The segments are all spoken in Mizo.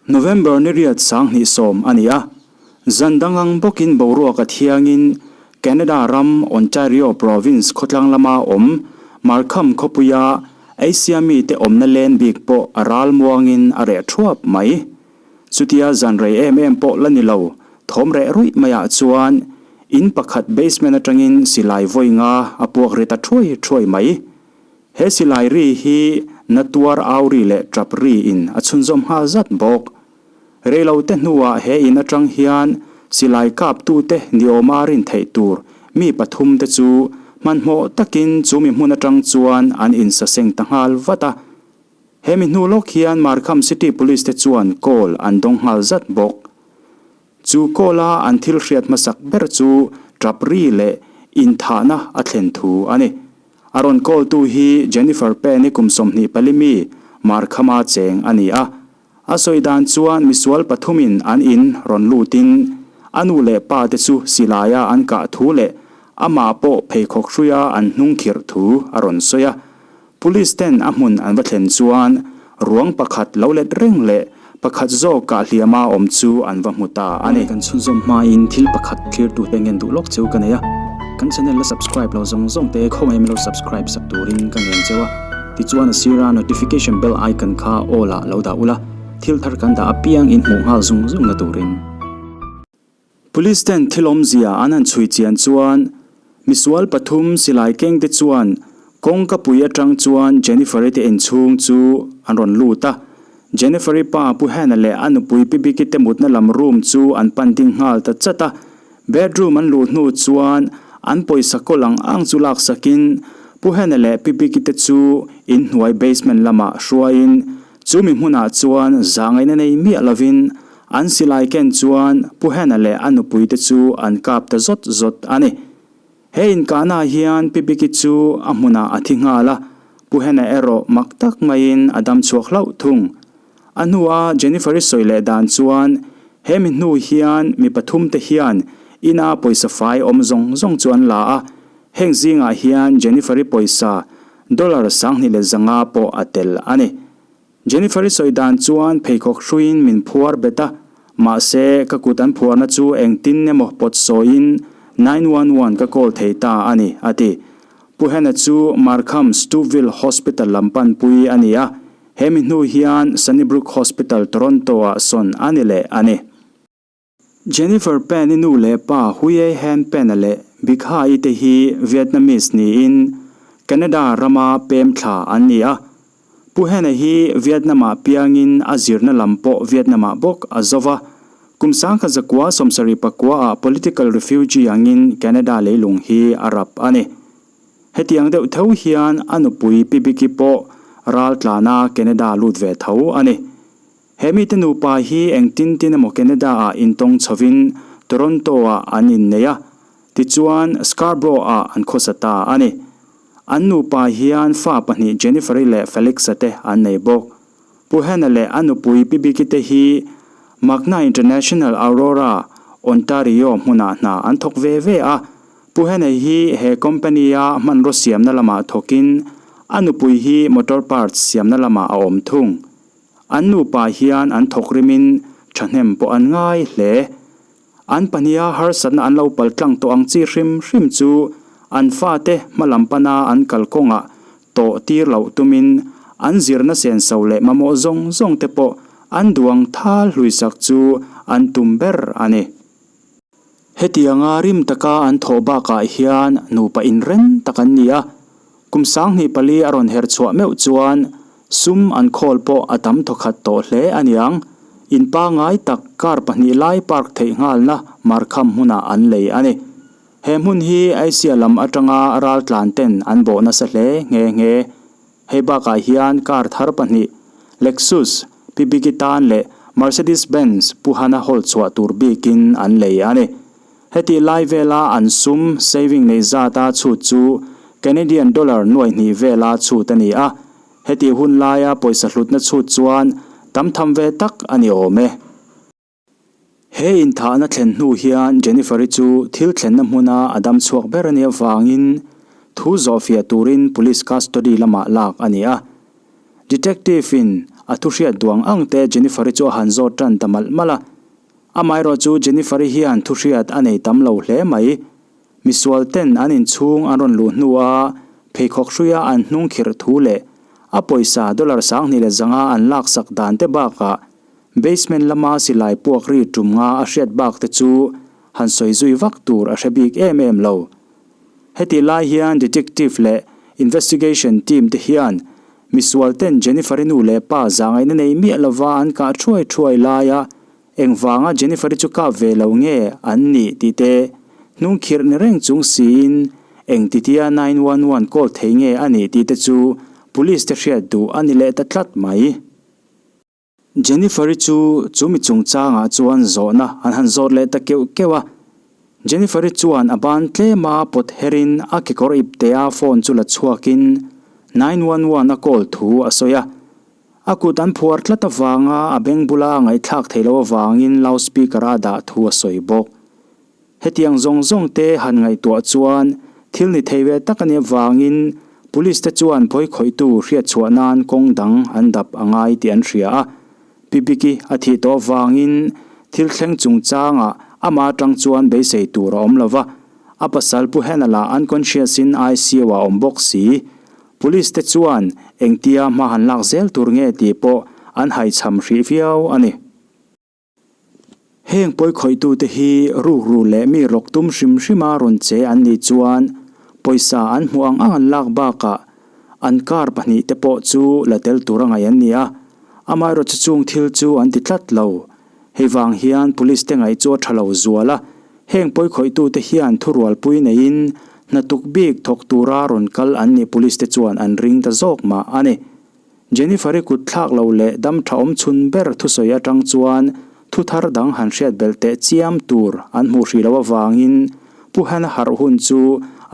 November ni riat 2010 a ni a, zan dang ang bawkin boruak a thiangin Canada ram Ontario province khawtlang lama awm Markham khawpuia Asia mite awmna len bik pawh a ral muangin a reh thuap mai. Chutia zan rei em em pawh la ni lo, thawm reh ruih maiah chuan in pakhat basement atangin silai vawi nga a puak ri ta thuai thuai mai. He silai ri hi na tuar au ri leh tap ri in a chhunzawm nghal zat bawk. Reilo te hnuah he in atang hian silai kap tute ni awma rin theih tur mi pathum te chu hmanhmawh takin chu mi hmun atang chuan an insaseng ta nghal vat a. He mi hnu lawk hian Markham City Police te chuan call an dawng nghal zat bawk. Chu call a an thil hriat hmasak ber chu tap ri leh inthahna a thlen thu a ni. A rawn call tu hi Jennifer Penn-i kum 24 mi Markham-a cheng a ni a. A sawi dan chuan misual pathumin an in rawn lutin a nu leh pa te chu silaia an kah thu leh amah pawh pheikhawk hruia an hnung khirh thu a rawn sawi a. Police ten a hmun an va thlen chuan ruang pakhat lo let reng leh pakhat zawk kah hliama awm chu an va hmu ta a ni. Kan chhunzawm hmain thil pakhat thlirtute ngen duh lawk cheu ka nei a, kan channel la subscribe lo zawng zawng te khawngaih milo subscribe sak turin ka ngen cheu a, tichuan a sira notification bell icon kha all ah lo dah ula, thil thar kan dah apiang in hmuh nghal zung zung na turin. Police ten thil awmzia an han chhui chian chuan misual pathum silai keng te chuan kawngka pui atang chuan Jennifer-i te inchhung chu an rawn lut a. Jennifer-i pa Pu Hannah leh a nupui Pi Biki te mutna lam room chu an pan ding nghal ta chat a. Bedroom an luh hnu chuan an pawisa kawl ang ang chu laksakin Pu Hannah leh Pi Biki te chu inhnuai basement lamah hruaiin chu mi hmunah chuan zahngaihna nei miah lovin An silai ken chuan Pu Hena leh a nupui te chu an kap ta zawt zawt a ni. He inkahnaah hian Pi Biki chu a hmunah a thi nghal a, Pu Hena erawh mak tak maiin a dam chhuak hlauh thung. A hnua Jennifer-i sawi leh dan chuan he mi hnu hian mi pathum te hian ina pawisa fai awm zawng zawng chu an la a, heng zingah hian Jennifer-i pawisa dollar 2500 pawh a tel a ni. Jennifer-i sawi dan chuan pheikhawk hruiin min phuar bet a, mahse ka kut an phuarna chu engtin emaw pawt sawiin 911 ka call thei ta a ni, a ti. Pu Hannah chu Markham Stouffville Hospital lam panpui a ni a, he mi hnu hian Sunnybrook Hospital Toronto-ah sawn a ni leh a ni. Jennifer Penn-i nu leh pa Huye Han Penn-a leh Bikha-i te hi Vietnamese niin Canada rama pem thla an ni a. Pu Hena hi Vietnam-ah piangin a zirna lam pawh Vietnam-ah bawk a zo va. Kum 1974-ah political refugee angin Canada leilung hi a rap a ni. Hetiang deuh tho hian a nupui Pi Biki pawh raltlana Canada lut ve tho a ni. He mite nupa hi eng tin tin emaw Canada-ah intawng chhovin Toronto-ah an innei a, tichuan Scarborough-ah an khawsa ta a ni. An nupa hian fa pahnih Jennifer-i leh Felix-a te an nei bawk. Pu Hannah leh a nupui Pi Biki te hi Magna International Aurora, Ontario hmunah hna an thawk ve ve a. Pu Hannah hi he company-a hmanraw siamna lamah thawkin a nupui hi motor parts siamna lamah a awm thung. An nupa hian an thawk rimin thahnem pawh an ngai hle. An pahniha harsatna an lo pal tlang tawh ang chi hrim hrim chu an fate hma lam pana an kalkawngah tawh tir loh tumin an zirna senso leh mamawh zawng zawng te pawh an duang thal hluisak chu an tum ber a ni. Hetianga rim taka an thawh bakah hian nupa inren tak an ni a, kum 24 a rawn her chhuah meuh chuan sum an khawl pawh a tam thawkhat tawh hle a niang. In pangngai tak car pahnih lai park theih nghalna Markham hmunah an lei a ni. He hmun hi Asia lam atanga raltlan ten an bawh nasa hle nghe nghe. Hei bakah hian car thar pahnih, Lexus, Pi Biki tan leh Mercedes Benz Pu Hana hawl chhuah tur bikin an lei a ni. Heti lai vela an sum, saving, nei zata chhut chu Canadian dollar nuaihnih vela chhut a ni a. Heti hun laia pawisa hlutna chhut chuan tam tham ve tak a ni awm e. He inthahna thlen hnu hian Jennifer-i chu thil thlenna hmuna a dam chhuak ber a nih avangin thu zawhfiah turin police custody lamah lak a ni a. Detective in a thu hriat duang ang te Jennifer-i chu a han zawt tan ta malh malh a. Amaherawh chu Jennifer-i hian thu hriat a nei tam lo hle mai. Misual ten an inchhung an rawn luh hnu a pheikhawk hruia an hnung khirh thu leh a pawisa dollar 2500 an laksak dan te bakah basement lama silai puak ri tum nga a hriat bak te chu han sawi zui vak tur a hre bik em em lo. Hetih lai hian detective leh investigation team te hian misual ten Jennifer-i nu leh pa zahngaihna nei miah lova an kah thuai thuai laia engvanga Jennifer-i chu kap ve lo nge an nih tih te hnungkhirh ni reng chung siin engtitia 911 call thei nge a nih tih te chu police te hriat duh a ni leh ta tlat mai. Jennifer-i chu chu mi chungchangah chuan zawhna an han zawt leh ta keuh keuh a. Jennifer-i chuan a ban tlema pawt herin a kekawr iptea phone chu la chhuakin 911 a call thu a sawi a. A kut an phuar tlat avanga a beng bula a ngaihthlak theih loh avangin loudspeaker-a a dah thu a sawi bawk. Hetiang zawng zawng te han ngaihtuah chuan thil ni thei ve tak a nih avangin Police te chuan pawi khawihtu hriat chhuah nan kawng dang an dap a ngai tih an hria a. Pi Biki a thih tawh avangin thil thleng chungchangah amah atang chuan beisei tur a awm lo va, a pasal Pu Hena lah unconscious in ICU ah a awm bawk si. Police te chuan engtia hma han lak zel tur nge tih pawh an haichham hrih viau a ni. Heng pawi khawihtute hi rukru leh mi rawk tum hrim hrima rawn che an nih chuan pawisa an hmuh ang ang an lak bakah an car pahnihte pawh chu la tel tura ngaih an ni a, amaherawhchu chung thil chu an ti tlat lo. Hei vang hian police te ngaih chu a tha lo zual a, heng pawi khawihtute hian thurualpui neiin hnatuk bik thawk tura rawn kal an nih police te chuan an ring ta zawk mah a ni. Jennifer-i kut thlak lo leh dam tha awm chhun ber thusawi atang chuan thu thar dang han hriat belh teh chiam tur an hmuh hrih loh avangin Pu Hannah harh hun chu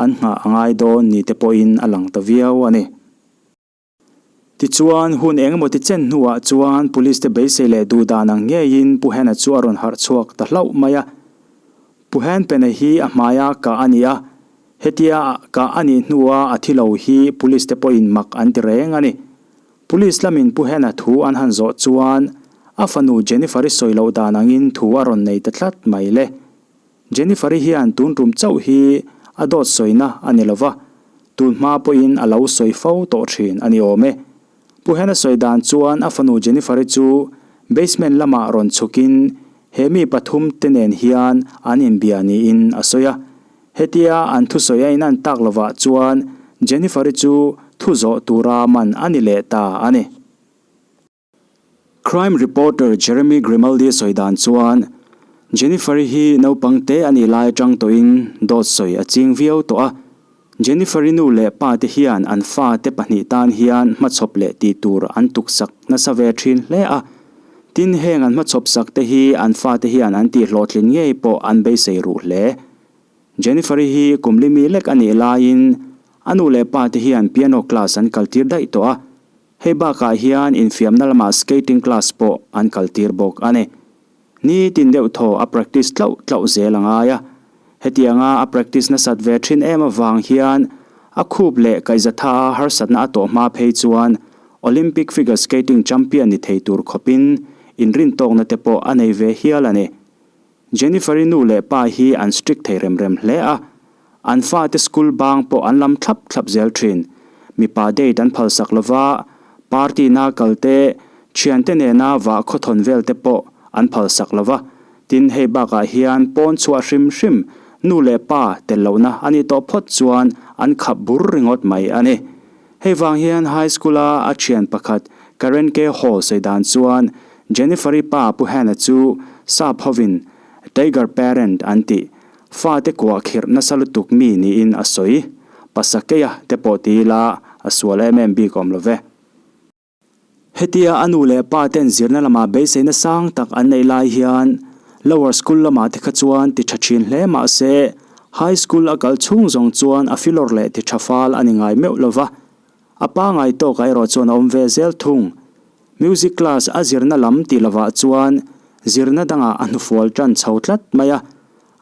an nghah a ngai dawn ni te pawhin a lang ta viau a ni. Tichuan, hun eng emaw ti chen hnuah chuan Police te beisei leh duh dan ang ngeiin Pu Hannah chu a rawn harh chhuak ta hlauh mai a. Pu Hanpena hi a hmaia kah a ni a, Hetia kah a nih hnua a thi lo hi Police te pawhin mak an ti reng a ni. Police lamin Pu Hena thu an han zawh chuan a fanu Jennifer-i sawi loh dan angin thu a rawn nei ta tlat mai le. Jennifer-i hian tun tum chauh hi a dawt sawina a ni lova, tun hma pawhin a lo sawi fo tawh thin a ni awm e. Pu Hena sawi dan chuan a fanu Jennifer-i chu basement lamah rawn chhukin he mi pathum te nen hian an inbia niin a sawi a. Hetia an thusawi a inan tak lovah chuan Jennifer-i chu thu zawh tura man a ni leh ta a ni. Crime reporter Jeremy Grimaldi sawi dan chuan Jennifer-i hi naupang te a nih lai atang tawhin dawt sawi a ching viau tawh a. Jennifer-i nu leh pa te hian an fa te pahnih tan hian hmachhawp leh tih tur an tuksak nasa ve thin hle a. Tin, heng an hmachhawp sak te hi an fa te hian an tih hlawhtlin ngei pawh an beisei ruh hle. Jennifer-i hi kum li mi lek a nih laiin a nu leh pa te hian piano class an kaltir daih tawh a, hei bakah hian infiamna lamah skating class pawh an kaltir bawk a ni. Nitin deuh thaw a practice tlauh tlauh zel a ngai a, hetianga a practice nasat ve thin em avang hian a khup leh kaihzatha a harsatna a tawh hma phei chuan Olympic figure skating champion ni thei tur khawpin inrintawkna te pawh a nei ve hial a ni. Jennifer-i nu leh pa hi an strict thei rem rem hle a, an fate school bang pawh an lam thlap thlap zel thin. Mipa date an phalsak lova, party na kal te, thiante nena vah khawthawn vel te pawh an phalsak lova. Tin, hei bakah hian pawn chhuah hrim hrim nu leh pa tel lohna a nih tawh phawt chuan an khap bur ringawt mai a ni. Hei vang hian high school-a a thian pakhat Karen K. Hall sawi dan chuan Jennifer-i pa Pu Hannah chu sap hovin Tiger Parent an tih, fate kuah khirh nasa lutuk mi niin a sawi. Pasakeia te pawh ti ila a sual em em bik awm lo ve. Hetia a nu leh pa ten zirna lamah beiseina sang tak an neih lai hian Lower School lamah te kha chuan ti tha thin hle mah se High School a kal chhung zawng chuan a filawr leh ti tha fal a ni ngai meuh lo va. A pangai tawkah erawh chuan a awm ve zel thung. Music class a zirna lam tih lovah chuan zirna dangah a hnufual tan chho tlat mai a.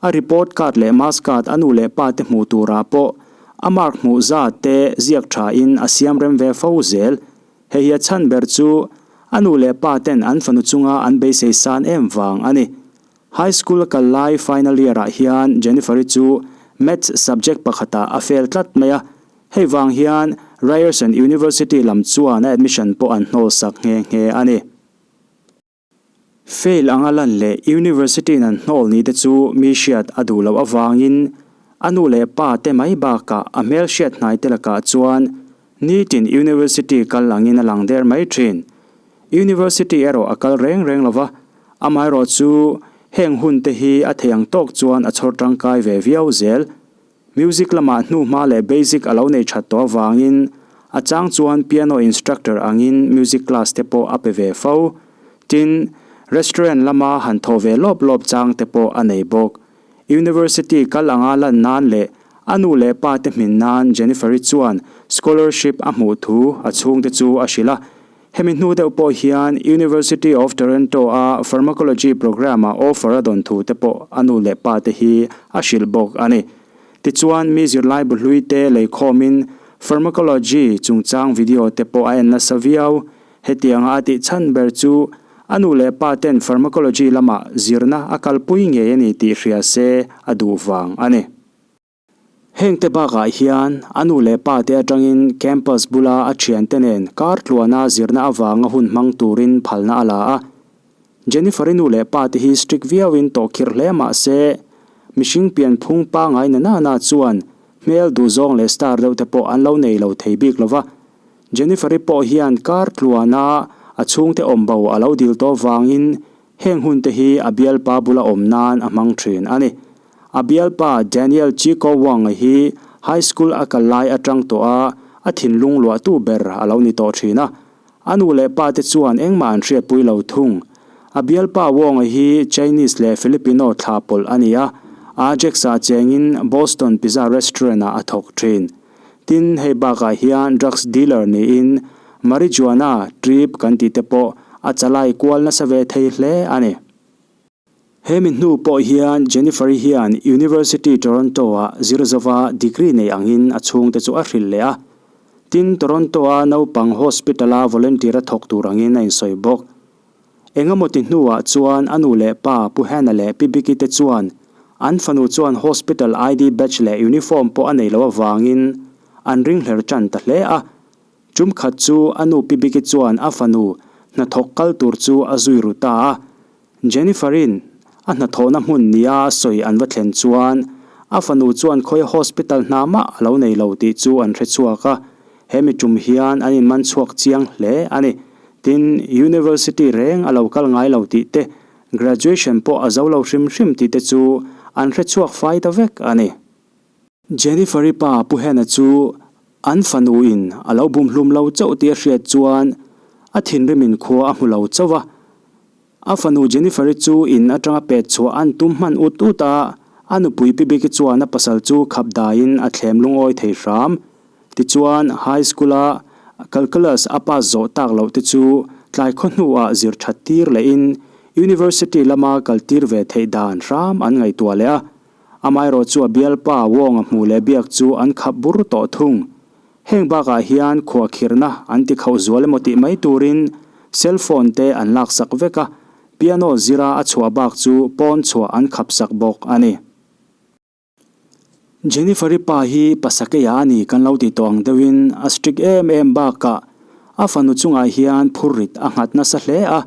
A report card leh mass card a nu leh pa te hmuh turah pawh a mark hmuh zat te ziak thain a siam rem ve fo zel. Hei hi a chhan ber chu a nu leh pa ten an fanu chunga an beisei san em vang a ni. High school a kal lai final year ah hian Jennifer-i chu Maths subject pakhatah a fail tlat mai a, hei vang hian Ryerson University lam chuan a admission pawh an hnawl sak nghe nghe a ni. Fail anga lan leh University-in an hnawl ni te chu mi hriat a duh loh avangin a nu leh pa te mai bakah a hmel hriat hnai te lakah chuan nitin University kal angin a lang der mai thin. University erawh a kal reng reng lo va, amaherawh chu heng hun te hi a thei ang tawk chuan a chhawr tangkai ve viau zel. Music lamah hnuhma leh basic a lo nei that tawh avangin a chang chuan piano instructor angin music class te pawh a pe ve fo. Tin, restaurant lama han thawh ve lawp lawp chang te pawh a nei bawk. University kal anga lan nan leh a nu leh pa te hmin nan Jennifer-i chuan scholarship a hmuh thu a chhungte chu a hrilh a. Hemi hnu deuh pawh hian University of Toronto-a Pharmacology program-ah offer a dawn thu te pawh a nu leh pa te hi a hrilh bawk a ni. Tichuan, mi zirlai bu hlui te leikhawmin Pharmacology chungchang video te pawh a en nasa viau. Hetianga a tih chhan ber chu a nu leh pa ten Pharmacology lamah zirna a kalpui ngei a ni tih hria se a duh vang a ni. Hengte bakah hian a nu leh pa te atangin campus bula a thiante nen kar tluana zirna avanga hun hmang turin phalna a la a. Jennifer-i nu leh pa te hi strict viauin tawhkhirh hle mah se, mihring pianphung pangai na nana chuan hmel duhzawng leh star deuh te pawh an lo nei lo thei bik lo va. Jennifer-i pawh hian kar tluana a chhungte awm bo a lo dil tawh vangin Heng hun te hi a bialpa bula awm nan a hmang thin a ni. A bialpa Daniel Chico Wang-a hi high school a kal lai atang tawh a, a thinlung luahtu ber a lo ni tawh thin a. A nu leh pa te chuan engmah an hriatpui lo thung. A bialpa Wong-a hi Chinese leh Filipino thla pawlh a ni a, Ajax-ah chengin Boston Pizza Restaurant-ah a thawk thin. Tin, hei bakah hian drugs dealer niin marijuana trip kan tih te pawh a chalai kual nasa ve thei hle a ni. He mi hnu pawh hian Jennifer-i hian University Toronto-ah zir zova degree nei angin a chhungte chu a hrilh leh a. Tin, Toronto-a naupang hospital-a volunteer-a thawk tur angin a insawi bawk. Engemaw ti hnuah chuan a nu leh pa Pu Hannah leh Pi Biki te chuan an fanu chuan hospital ID badge leh uniform pawh a nei loh avangin an ringhler tan ta hle a. Tum khat chu a nu Pi Biki chuan a fanu hnathawk kal tur chu a zui ru ta a. Jennifer-in a hnathawhna hmun nia a sawi an va thlen chuan a fanu chuan khawi hospital hna mah a lo nei lo tih chu an hre chhuak a. He mi tum hian an inman chhuak chiang hle a ni. Tin, University reng a lo kal ngai lo tih te, graduation pawh a zo lo hrim hrim tih te chu an hre chhuak fai ta vek a ni. Jennifer-i pa Pu Hena chu an fanu in a lo bumhlum lo chauh tih a hriat chuan a thinrim in khua a hmu lo chauh a. A fanu Jennifer-i chu in atanga pet chhuah an tum hman ut ut a, a nupui Pi Biki chuan a pasal chu khap daiin a thlem lungawi thei hram. Tichuan, high school-a calculus a pass zawh tak loh te chu tlai khaw hnuah zir that tir lehin university lama kal tir ve theih dan hram an ngaihtuah leh a. Amaherawh chu a bialpa Wong-a hmuh leh biak chu an khap bur tawh thung. Heng bakah hian khuahkhirhna an ti khauh zual emaw tih mai turin cell phone te an laksak vek a, piano zira a chhuah bak chu pawn chhuah an khapsak bawk a ni. Jennifer-i pa hi Pasakeia a ni kan lo ti tawh ang deuhin a strict em em bakah a fanu chungah hian phurrit a nghat nasa hle a,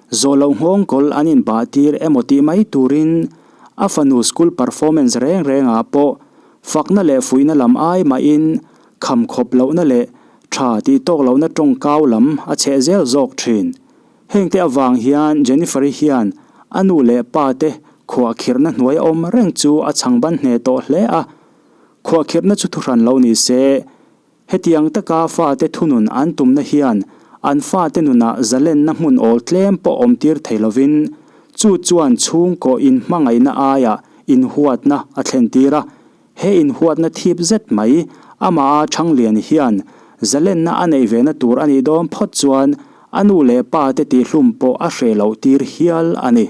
zawh loh nghawng kawl an inbah tir emaw tih mai turin a fanu school performance reng rengah pawh fakna leh fuihna lam ai mahin kham khawp lohna leh tha tih tawk lohna tawngkau lam a chheh zel zawk thin. Hengte avang hian Jennifer-i hian a nu leh pa te khuahkhirhna hnuai a awm reng chu a chhang ban hneh tawh hle a. Khuahkhirhna chu thuhran lo ni se, hetiang taka fate thunun an tumna hian an fate nunah zalenna hmun awl tlem pawh awm tir thei lovin, chu chuan chhungkaw inhmangaihna aiah inhuatna a thlen tir a. He inhuatna thip zet mai, amaha Thanglian hian zalenna a neih vena tur a nih dawn phawt chuan a nu leh pa te tihhlum pawh a hreh loh tir hial a ni.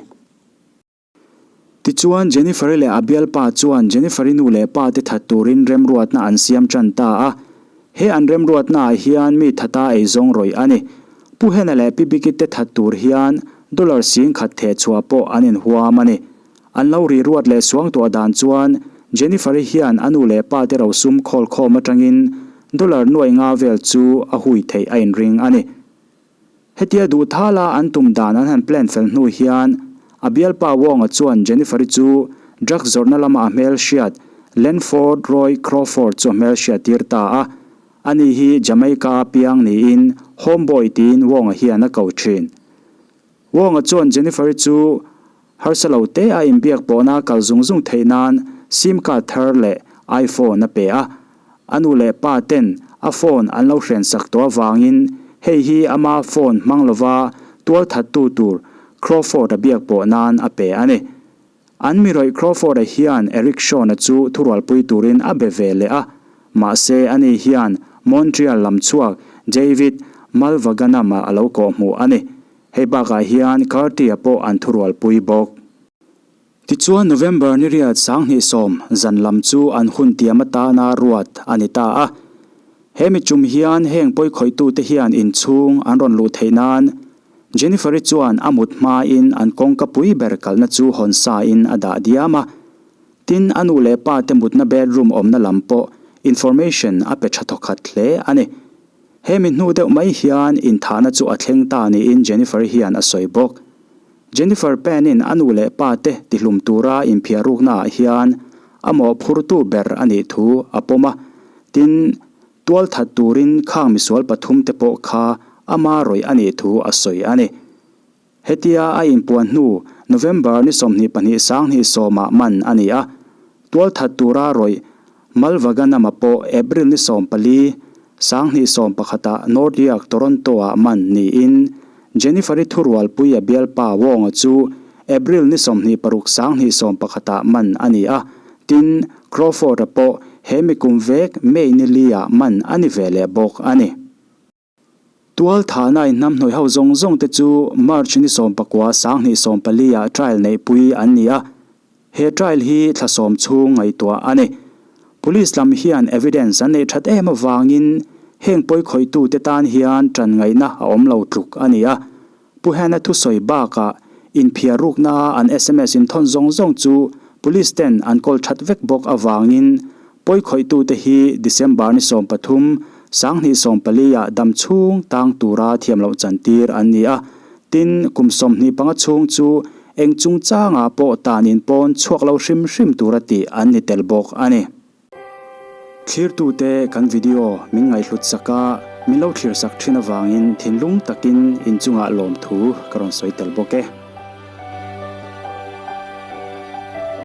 Tichuan, Jennifer-i leh a bialpa chuan Jennifer-i nu leh pa te that turin remruatna an siam tan ta a. He an remruatnaah hian mi thata eizawng rawih a ni. Pu Hena leh Pi Biki te that tur hian dollar 10,000 theh chhuah pawh an inhuam a ni. An lo ri ruat leh suang tuah dan chuan Jennifer-i hian a nu leh pa te rosum khawl khawm atangin dollar nuaih nga vel chu a hui theih a inring a ni. Hetia duh thala an tum dan an han plan fel hnu hian a bialpa Wong-a chuan Jennifer-i chu drugs zawrhna lama a hmelhriat Lenford Roy Crawford chu a hmelhriat tir ta a. Ani hi Jamaica-a piang niin Homeboy tiin Wong-a hian a ko thin. Wong-a chuan Jennifer-i chu harsa lo te a inbiak pawhna kal zung zung theih nan sim card thar leh iPhone a pe a. A nu leh pa ten a phone an lo hren sak tawh avangin hei hi ama phone hmang lova tual thattu tur Crawford-a biak pawh nan a pe a ni. An mi rawih Crawford-a hian Eric Shawn-a chu thurualpui turin a be ve leh a, mahse ani hian Montreal lam chhuak David Malvaganam-a a lo kawhhmuh a ni. Hei bakah hian Carty-a pawh an thurualpui bawk. Tichuan November ni riat 2010 zan lam chu an hun tiam atana ruat a ni ta a. He mi tum hian heng pawikhawih-tute hian inchhung an rawn luh theih nan Jennifer-i chuan a mut hmain an kawngka pui ber kalhna chu hawn sain a dah diam a. Tin, a nu leh pa te mutna bedroom awmna lam pawh information a pe tha thawkhat hle a ni. He mi hnu deuh mai hian inthahna chu a thleng ta niin Jennifer-i hian a sawi bawk. Jennifer Pan-in a nu leh pa te tihlum tura inphiarruknaah hian a mawhphurtu ber a nih thu a pawm a. Tin, Tual that turin khang misual pathum te pawh kha ama rawih a nih thu a sawi a ni. Hetia a inpuan hnu November ni 22 2010 ah man a ni a, tual that tura rawih Malvaganam-a pawh April ni 14 2011 ah North York, Toronto ah man niin Jennifer-i thurualpui a bialpa Wong-a chu April ni 26 2011 ah man a ni a, tin, Crawford-a pawh he mi kum vek May ni li-ah man a ni ve leh bawk a ni. Tual thahna inhnamhnawih ho zawng zawng te chu March ni 19 2014 ah trial neihpui an ni a, he trial hi thla sawm chhung ngaihtuah a ni. Police lam hian evidence an neih that em avangin heng pawikhawih-tute tan hian tan ngaihna a awm lo tluk a ni a. Pu Hena thusawi bakah inphiar ruknaa an sms inthawn zawng zawng chu Police ten an kawl that vek bawk avangin pawikhawih-tute hi December ni 13, 2014 ah dam chhung tang tura thiam loh chantir an ni a. Tin, kum 25 chhung chu eng chungchangah pawh tan in pawn chhuak lo hrim hrim tura tih an ni tel bawk a ni. Thlirtute kan video min ngaihhlut sak a, min lo thlir sak thin avangin thinlung takin inchungah lawmthu ka rawn sawi tel bawk e.